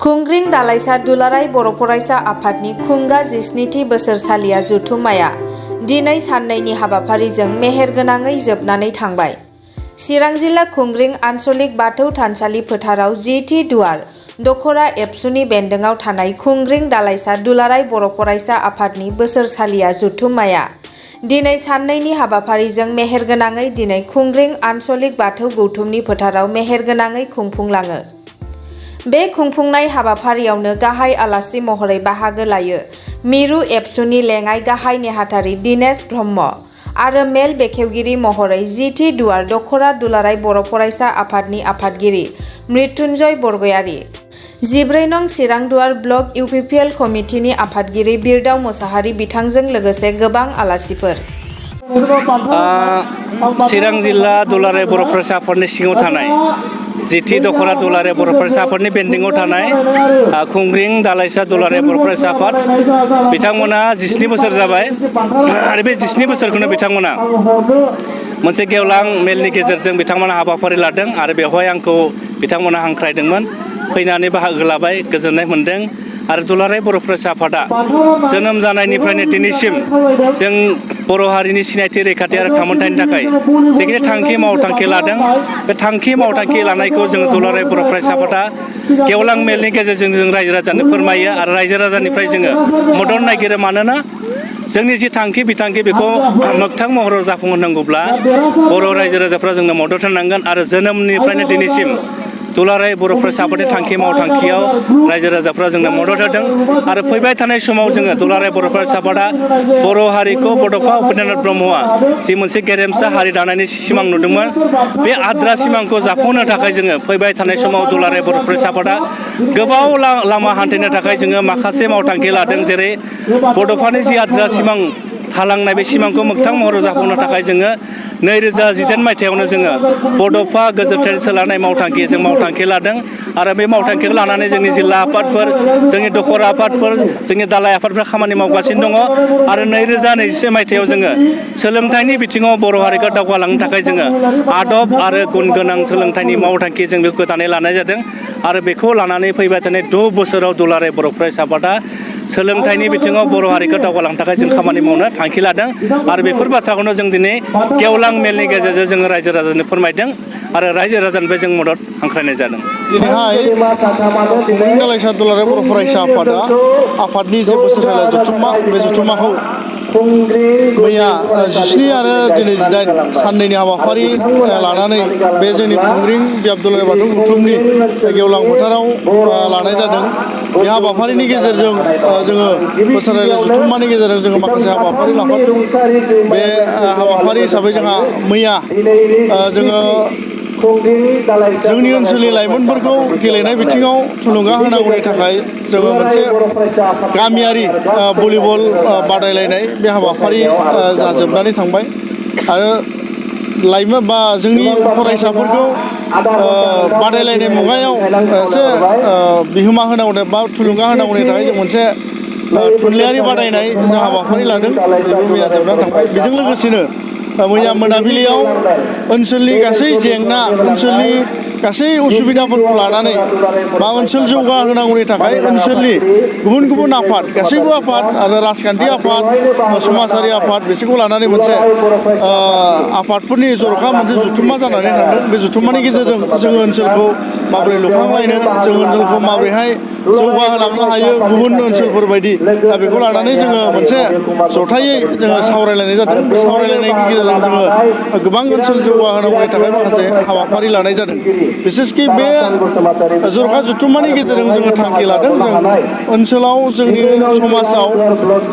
खुंग्रिं दालाइसा दुलाराय बर' फरायसा आफादनि खुंगा 17थि बोसोरसालिया जथुम्माया दिनै साननैनि हाबाफारिजों मेहेरगोनाङै जोबनानै थांबाय। चिरां जिल्ला खुंग्रिं आन्चलिक बाथौ थानसालि फोथाराव 10थि दुवार दखरा एबसुनि बेन्दोङाव थानाय खुंग्रिं दालाइसा दुलाराय बर' फरायसा आफादनि बोसोरसालिया जथुम्माया दिनै साननैनि हाबाफारिजों मेहेरगोनाङै दिनै खुंग्रिं आन्चलिक बाथौ गौथुमनि फोथाराव मेहेरगोनाङै खुंफुंलाङो। बे खुंफुंनाय हाबाफारियावनो गाहाय आलासि महरै बाहागो लायो मिरु एबसुनि लेङाइ गाहाय नेहाथारि दिनेश ब्रह्म आरो मेल बेखेवगिरि महरै 10थि दुवार दखरा दुलाराय बर' फरायसा आफादनि आफादगिरि मृत्युन्जय बरगयारी, 14 नं चिरां दुवार ब्लक इउपिपिएल कमिटिनि आफादगिरि बिरदाव मोसाहारि बिथांजों लोगोसे गोबां आलासिफोर। चिरां जिल्ला दुलाराय बर' फरायसा आफादनि सिङाव थानाय 10थि दखरा दुलाराय बर' फरायसा आफादनि बेन्दोङाव थानाय खुंग्रिं दालाइसा दुलाराय बर' फरायसा आफाद बिथांमोना 17 बोसोर जाबाय आरो बे 17 बोसोरखौनो बिथांमोना मोनसे गेवलां मेलनि गेजेरजों बिथांमोना हाबाफारि लादों आरो बेवहाय आंखौ बिथांमोना हांख्रायदोंमोन। फैनानै बाहागो लाबाय, गोजोननाय मोन्दों। आरो दुलाराय बर' फरायसा आफादा जोनोम जानायनिफ्रायनो दिनैसिम जों बर' हारिनि सिनायथि रैखाथि आरो थामोनथायनि थाखाय जेखिनि थांखि मावथांखि लादों बे थांखि मावथांखि लानायखौ जों दुलाराय बर' फरायसा आफादा गेवलां मेलनि गेजेरजों जों रायजो राजानो फोरमायो आरो रायजो राजानिफ्राय जोङो मदद नागिरो। मानोना जोंनि जि थांखि बिथांखि बेखौ मोगथां महराव जाफुंहोनांगौब्ला बर' रायजो राजाफ्रा जोंनो मदद होनांगोन आरो जोनोमनिफ्रायनो दिनैसिम दुलाराय बर' फरायसा आफादनि थांखि मावथांखियाव रायजो राजाफ्रा जोंनो मदद होदों आरो फैबाय थानाय समाव जोङो दुलाराय बर' फरायसा आफादा बर' हारिखौ बड'फा उपेन्द्रनाथ ब्रह्मआ जि मोनसे गेरेमसा हारि दानायनि सिमां नुदोंमोन, बे आद्रा सिमांखौ जाफुंहोनो थाखाय जोङो फैबाय थानाय समाव दुलाराय बर' फरायसा आफादा गोबाव लामा हान्थिनो थाखाय जोङो माखासे मावथांखि लादों। जेरै बड'फानि जि आद्रा सिमां थालांनाय बे सिमांखौ मोगथां महराव जाफुंहोनो थाखाय जोङो 2018 मायथाइयावनो जोङो बड'फा गोजोरथाय सोलायनाय मावथांखि जों मावथांखि लादों आरो बे मावथांखिखौ लानानै जोंनि जिल्ला आफादफोर, जोंनि दखरा आफादफोर, जोंनि दालाइ आफादफोरा खामानि मावगासिनो दङ आरो 2021 मायथाइयाव जोङो सोलोंथाइनि बिथिङाव बर' हारिखौ दावगालांनो थाखाय जोङो आदब आरो गुन गोनां सोलोंथाइनि मावथांखि जों बेखौ गोदानै लानाय जादों आरो बेखौ लानानै फैबाय थानाय 6 बोसोराव दुलाराय बर' फरायसा आफादा सोलोंथाइनि बिथिङाव बर' हारिखौ दावगालांनो थाखाय जों खामानि मावनो थांखि लादों आरो बेफोर बाथ्राखौनो जों दिनै गेवलां मेलनि गेजेरजों जोङो रायजो राजानो फोरमायदों आरो रायजो राजानिफ्राय जों मदद हांख्रायनाय जादों। दिनैहाय खुंग्रिं दालाइसा दुलाराय बर' फरायसा आफादा आफादनि जे बोसोरसालिया जथुम्मा, बे जथुम्माखौ मैया 17 आरो दिनै 18 साननैनि हाबाफारि लानानै बे जोंनि खुंग्रिं बियाब दुलाराय बाथौ गौथुमनि गेवलां फोथाराव लानाय जादों। बे हाबाफारिनि गेजेरजों जोङो बोसोरारि जथुम्मानि गेजेरजों जोङो माखासे हाबाफारि लाफादों। बे हाबाफारि हिसाबै जोंहा मैया जोङो जोंनि ओनसोलनि लाइमोनफोरखौ गेलेनाय बिथिङाव थुलुंगा होनांगौनि थाखाय जोङो मोनसे गामियारि भलिबल बादायलायनाय बे हाबाफारि जाजोबनानै थांबाय आरो लाइमोन बा जोंनि फरायसाफोरखौ बादायलायनाय मुगायाव एसे बिहोमा होनांगौ बा थुलुंगा होनांगौनि थाखाय जों मोनसे थुनलाइयारि बादायनाय जों हाबाफारि लादों। बेबो मैया जोबनानै थांबाय। बेजों लोगोसेनो मैया मोनाबिलियाव ओनसोलनि गासै जेंना, ओनसोलनि गासै उसुबिदाफोरखौ लानानै बा ओनसोल जौगाहोनांगौनि थाखाय ओनसोलनि गुबुन गुबुन आफाद, गासैबो आफाद आरो राजखान्थि आफाद, समाजारि आफाद बिसोरखौ लानानै मोनसे आफादफोरनि जर'खा मोनसे जथुम्मा जानानै थांदों। बे जथुम्मानि गेजेरजों जोङो ओनसोलखौ माबोरै लुखांलायनो, जों ओनसोलखौ माबोरैहाय जौगाहोलांनो हायो गुबुन ओनसोलफोर बायदि, दा बेखौ लानानै जोङो मोनसे जथायै जोङो सावरायलायनाय जादों। बे सावरायलायनायनि गेजेरजों जोङो गोबां ओनसोल जौगाहोनांगौनि थाखाय माखासे हाबाफारि लानाय जादों। बिसेसकि बे जर'खा जथुम्मानि गेजेरजों जोङो थांखि लादों। जों ओनसोलाव जोंनि समाजाव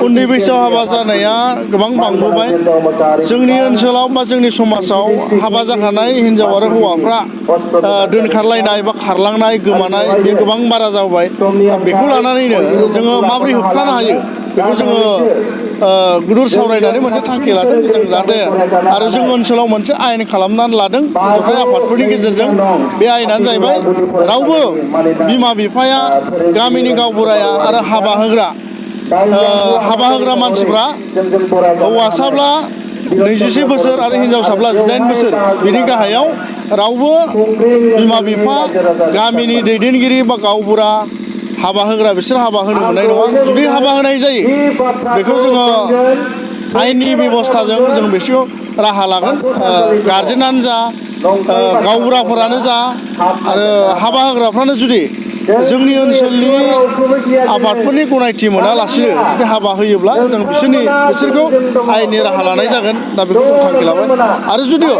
उन्दै बैसोआव हाबा जानाया गोबां बांबोबाय। जोंनि ओनसोलाव बा जोंनि समाजाव हाबा जाखानाय हिन्जाव आरो हौवाफ्रा दोनखारलायनाय बा खारलांनाय, गोमानाय बे गोबां बारा जाबाय। बेखौ लानानैनो जोङो माबोरै होबथानो हायो बेखौ जोङो गुदुर सावरायनानै मोनसे थांखि लादों। जों जाहाथे आरो जों ओनसोलाव मोनसे आयेन खालामनानै लादों जथाय आफादफोरनि गेजेरजों। बे आयेनानो जाहैबाय रावबो बिमा बिफाया, गामिनि गावबुराया आरो हाबा होग्रा मानसिफ्रा हौवासाब्ला 21 बोसोर आरो हिनजावसाब्ला 18 बोसोर बिनि गाहायाव रावबो बिमा बिफा, गामिनि दैदेनगिरि बा गावबुरा हाबा होग्रा बिसोर हाबा होनो मोननाय नङा जुदि हाबा होनाय जायो बेखौ जोङो आयेननि बेब'स्थाजों जों बिसोरखौ राहा लागोन गार्जेनानो जा गावबुराफोरानो जा आरो हाबा होग्राफ्रानो जुदि जोंनि ओनसोलनि आफादफोरनि गनायथि मोनालासिनो जुदि हाबा होयोब्ला जों बिसोरखौ आयेननि राहा लानाय जागोन दा बेखौ जों थांखि लाबाय आरो जुदि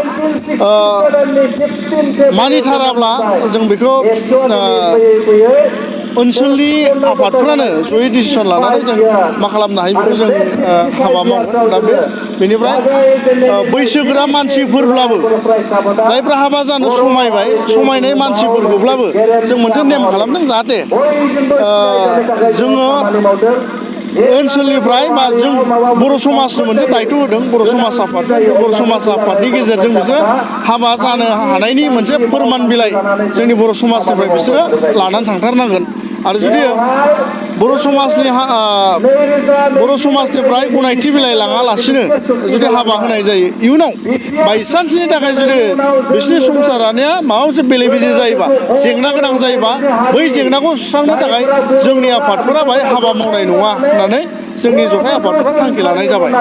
मानिथाराब्ला जों बेखौ ओनसोलनि आफादफ्रानो जयै डिसिसन लानानै जों मा खालामनो हायो बेखौ जों हाबा मावगोन दा बेनिफ्राय बैसोगोरा मानसिफोरब्लाबो जायफ्रा हाबा जानो समायनाय मानसिफोरखौब्लाबो जों मोनसे नेम खालामदों जाहाथे जोङो ओनसोलनिफ्राय बा जों बर' समाजनो मोनसे दायथ' होदों बर' समाज आफादनि गेजेरजों बिसोरो हाबा जानो हानायनि मोनसे फोरमान बिलाइ जोंनि बर' समाजनिफ्राय बिसोरो लानानै थांथारनांगोन आरो जुदि बर' समाजनिफ्राय गनायथि बिलाइ लाङालासिनो जुदि हाबा होनाय जायो इयुनाव बायसान्सनि थाखाय जुदि बिसोरनि संसार जानाया माबा मोनसे बेले बेजे जायोबा जेंना गोनां जायोबा बै जेंनाखौ सुस्रांनो थाखाय जोंनि आफादफोरा बाहाय हाबा मावनाय नङा होननानै जोंनि जथाय आफादफोरा थांखि लानाय जाबाय।